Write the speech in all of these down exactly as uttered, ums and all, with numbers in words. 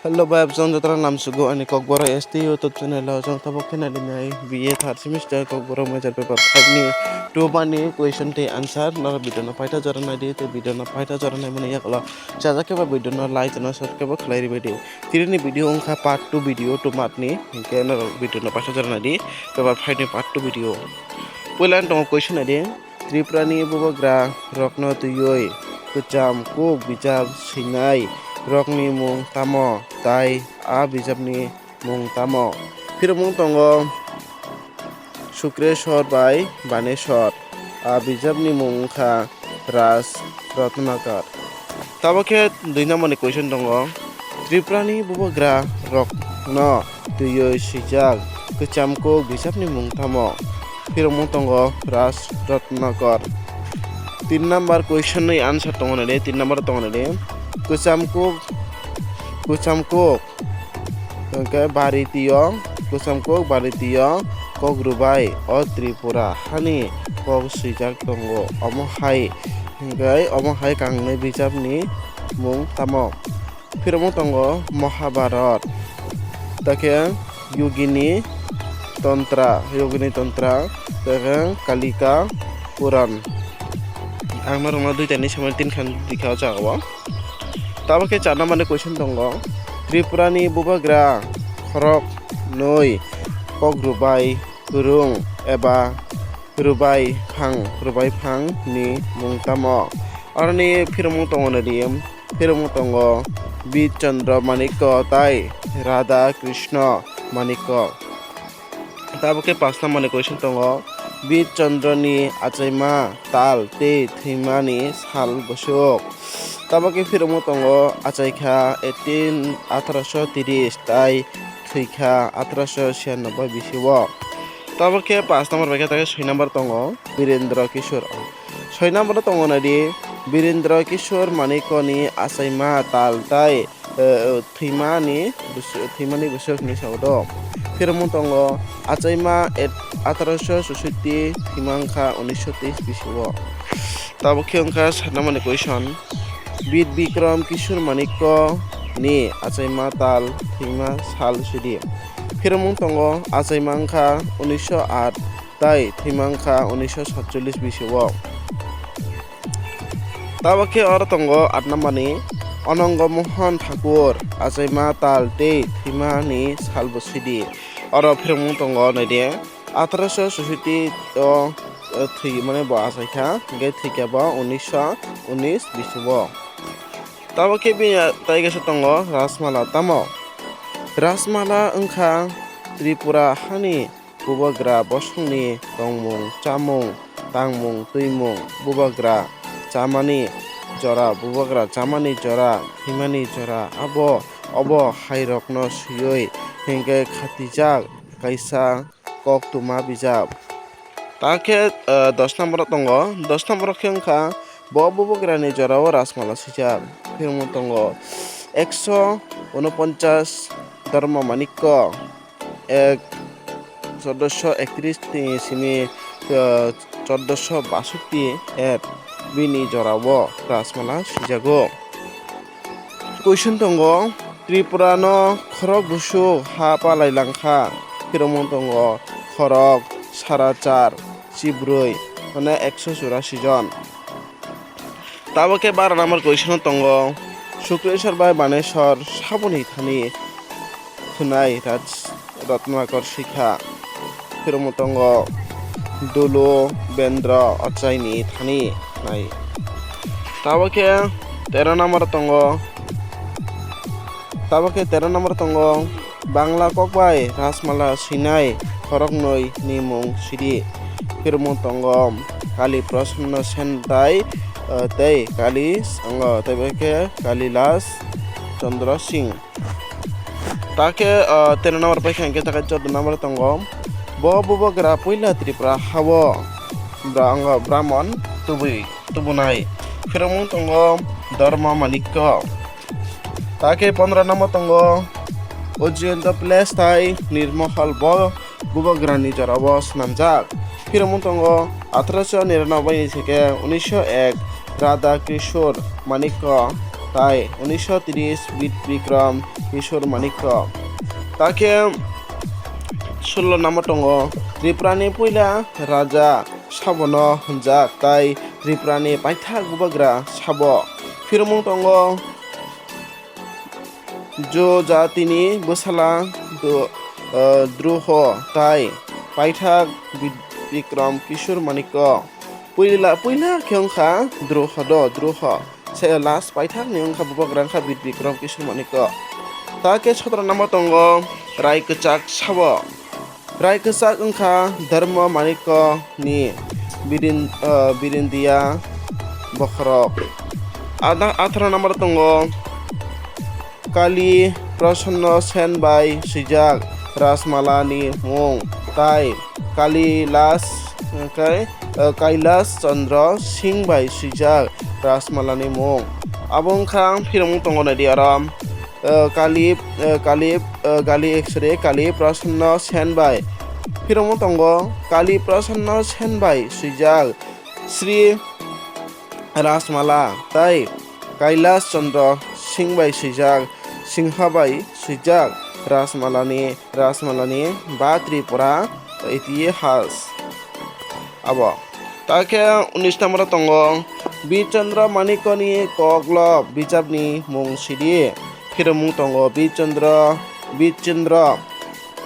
Hello bai, abjang jotono namsugo ani Kokborok S T YouTube channel o. Jang tabuk khe naidi nai B A third semester Kokborok major paper five ni two mani question tei answer norok video no paitha jora naidi, tei video no paitha jora naimani yagulo chajak khe ba video no like no subscribe bo khlai ribaidi. Tini ni video wngkha part two video two mark ni, hinkhe norok video no paitha jora naidi, paper five ni part two video. Puila ang tongo question naidi. Tripura ni bubagra rokno twiwi kwcham kuk bijap swinai rokni mung tamo, tai a bijapni mung tamo? Phiromung tongo Sukreswar bai Baneswar. A bijapni mung wngkha Raj Ratnakar. Tabuk khe dui number ni question tongo, Tripura ni bubagra rokno twiwi swijak kwcham kuk bijapni mung tamo? Phiromung tongo Raj Ratnakar. Tin number question ni answer tongo naidi, tin number tongo naidi. Kwcham kuk, kwcham kuk, hwnkhe Bharatiyo, kwcham kuk Bharatiyo kok rwbai o Tripura hani kok swijak tongo. Omo hai, hwnkhe omo hai kangnwi bijapni mung tamo? Phiromung tongo Mahabharat, takhe Yogini Tantra, Yogini Tantra, takhe Kalika Puran. Ang norokno duitani samani tin khan dikha o jaga o. Tabuk khe char number ni question tongo, Tripura ni bubagra khorok nwi kok rwbai kwrwng eba rwbai phang, rwbai phang ni mung tamo? Aroni phiromung tongo naidi, phiromung tongo Bir Chandra Manikya tai Radha Krishna Manikya. Tabuk khe paanch number ni question tongo, Bir Chandra ni achaima tal tei thwimani sal bwswk? Tabuk khe phiromung tongo, achaikha eighteen, atharoso tris tai thwikha atharoso siyanobbai bisio. Tabuk khe paanch number bai khe, takhe soi number tongo Birendra Kishore. Soi number o tongo naidi, Birendra Kishore Manikya ni achaima tal tai, eh, thwimani bwswk, thwimani bwswk hinwi sao do. Phiromung tongo, achaima et-, atharoso chushotti, thwima wngkha unisho teis bisio. Tabuk khe wngkha sat number ni question, Bir Bikram Kishore Manikya ni achaima tal thwima sal sidi. Phiromung tongo, achaima wngkha unisho aat tai thwima wngkha unisho satchollis bisio. Tabuk khe oro tongo aat number ni Ananga Mohan Thakur, achaima tal tei thwimani sal bwswk sidi. Oro phiromung tongo naidi, atharoso chushotti o, o, thwi mane bo achaikha, hwnkhe thwikha bo unisho unis bisio. Tabuk khe bini tai kaisa tongo Rajmala. Tamo? Rajmala wngkha Tripura hani bubagra bosongni tongmung, chamung, tangmung, twimung, bubagra chamani jora, bubagra chamani jora, thwimani jora, abo, obo hairokno swiwi hinkhe khatijak kaisa koktwma bijap. Takhe, eh, dos number o tongo, dos number o khe wngkha bo bubagrani jorao Rajmala swijak. Phiromung tongo ekso unoponchas Dharma Manikya, ek, chordoso ektris ni simi, eh, chordoso basotti et bini jorao Rajmala swijago. Question tongo, Tripura no khorok bwswk ha palai langkha? Phiromung tongo khorok sara char chibrwi, mane ekso churasi jon. Tabuk khe bara number question o tongo, Sukreswar bai Baneswar saboni thani khwnai Raj Ratnakar sikha. Phiromung tongo Dulu Bendra Achaini thani khwnai. Tabuk khe tero number tongo, tabuk khe tero number tongo, Bangla kok bai Rajmala swinai khoroknwi ni mung sidi. Phiromung tongo Kali Prasanna Sen tai, eh, tei Kali, wngo, tei bai khe Kalilas Chandra Singh. Takhe, ah, tero number pai kha hwnkhe takhe chordo number tongo. Bo bubagra puila Tripura hao bra-, wngo, Brahmon tubui, tubunai. Phiromung tongo Dharma Manikya. Takhe pondro number tongo Ujjayanta Place tai Nirmohal, bo bubagrani jorao swnamjak. Phiromung tongo atharoso niranobbai ni theke unisho ek Radha Kishore Manikya tai unisho tris Bir Bikram Kishore Manikya. Takhe sullo number tongo Tripurani puila raja sabono hwnjak tai Tripurani paithak bubagra sabo. Phirmung tongo Jo jatini bwsala do-, eh, Droho tai paithak Bi-, Bikram Kishore Manikya. Puila, puila khe wngkha Droho do, Droho. Se last paithak ni wngkha bubagra wngkha Bir Bikram Kishore Manikya. Ta khe sotro number tongo Rai Kwchak sabo. Rai Kwchak wngkha Dharma Manikya ni birin-, eh, birindia bokhorok. Ada-, atharo number tongo Kali Prasanna Sen bai swijak Rajmala ni mung tai Kalilas, hwnkhe, eh, Kailas Chandra Singh bai swijak Rajmala ni mung. Abo wngkha phirmung tongo naidi aro, eh, Kali, eh, Kali, eh, Kali, sorry, Kali Prasanna Sen bai. Phirmung tongo Kali Prasanna Sen bai swijak Sri Rajmala tai Kailas Chandra Singh bai swijak, Singha bai swijak Rajmala ni, Rajmala ni ba Tripura itihas. Abo. Ta khe unis number tongo Bir Chandra Manikya ni Koklo bijap ni mung sidi. Phirmung tongo Bir Chandra, Bir Chandra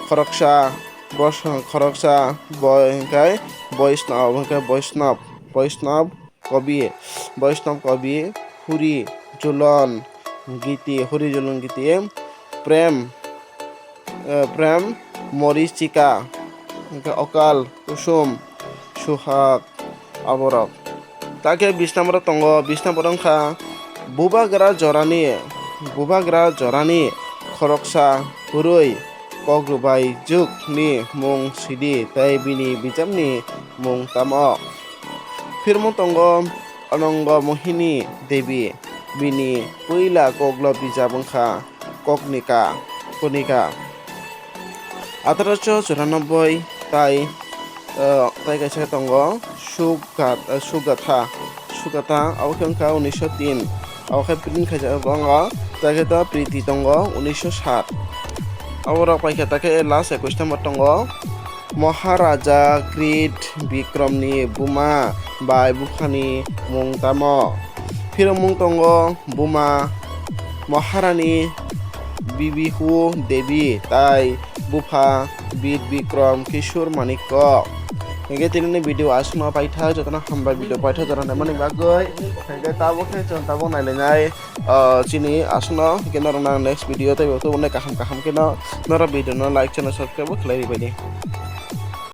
khoroksa, bos-, khoroksa boi hwnkhe Boishnab, hwnkhe Boishnab, Boishnab Kobi, Boishnab Kobi, Huri Julon Giti, Huri Julon Giti, Prem, eh, Prem Morichika, hwnkhe Okal, Kusum, Suhag, aborok. Ta khe bis number tongo, bis number wngkha Bubagra jorani, Bubagra jorani khoroksa kwrwi kok rwbai jwk ni mung sidi tei bini bijapni mung tamo. Phirmung tongo Anango Mohini Devi, bini puila koklo bijap wngkha Koknika, Konika. Atharo choranobboi tai, eh, tai kaisa tongo Sugat-, eh, Sugatha, Sugatha, abo khe wngkha unisho tin. Abo khe print khaijak tongo, tai khe to Priti tongo unisho sat. Abo rok paikha ta khe last ekwis number tongo Maharaja Krit Bikramni buma bai buphani mung tamo. Phirmung tongo buma Maharani Bibihu Devi tai bupha Bir Bikram Kishore Manikya. Hingke tinini video aswkno paithak, jotono hambai video paithak jora naimani bagwi. Hingke tabuk khe chwng tabuk nailainai, ah, chini aswkno, hingke norok nang next video tei bo tubunai kaham kaham kheno norok video no like, channel subscribe bo khlai ribaidi.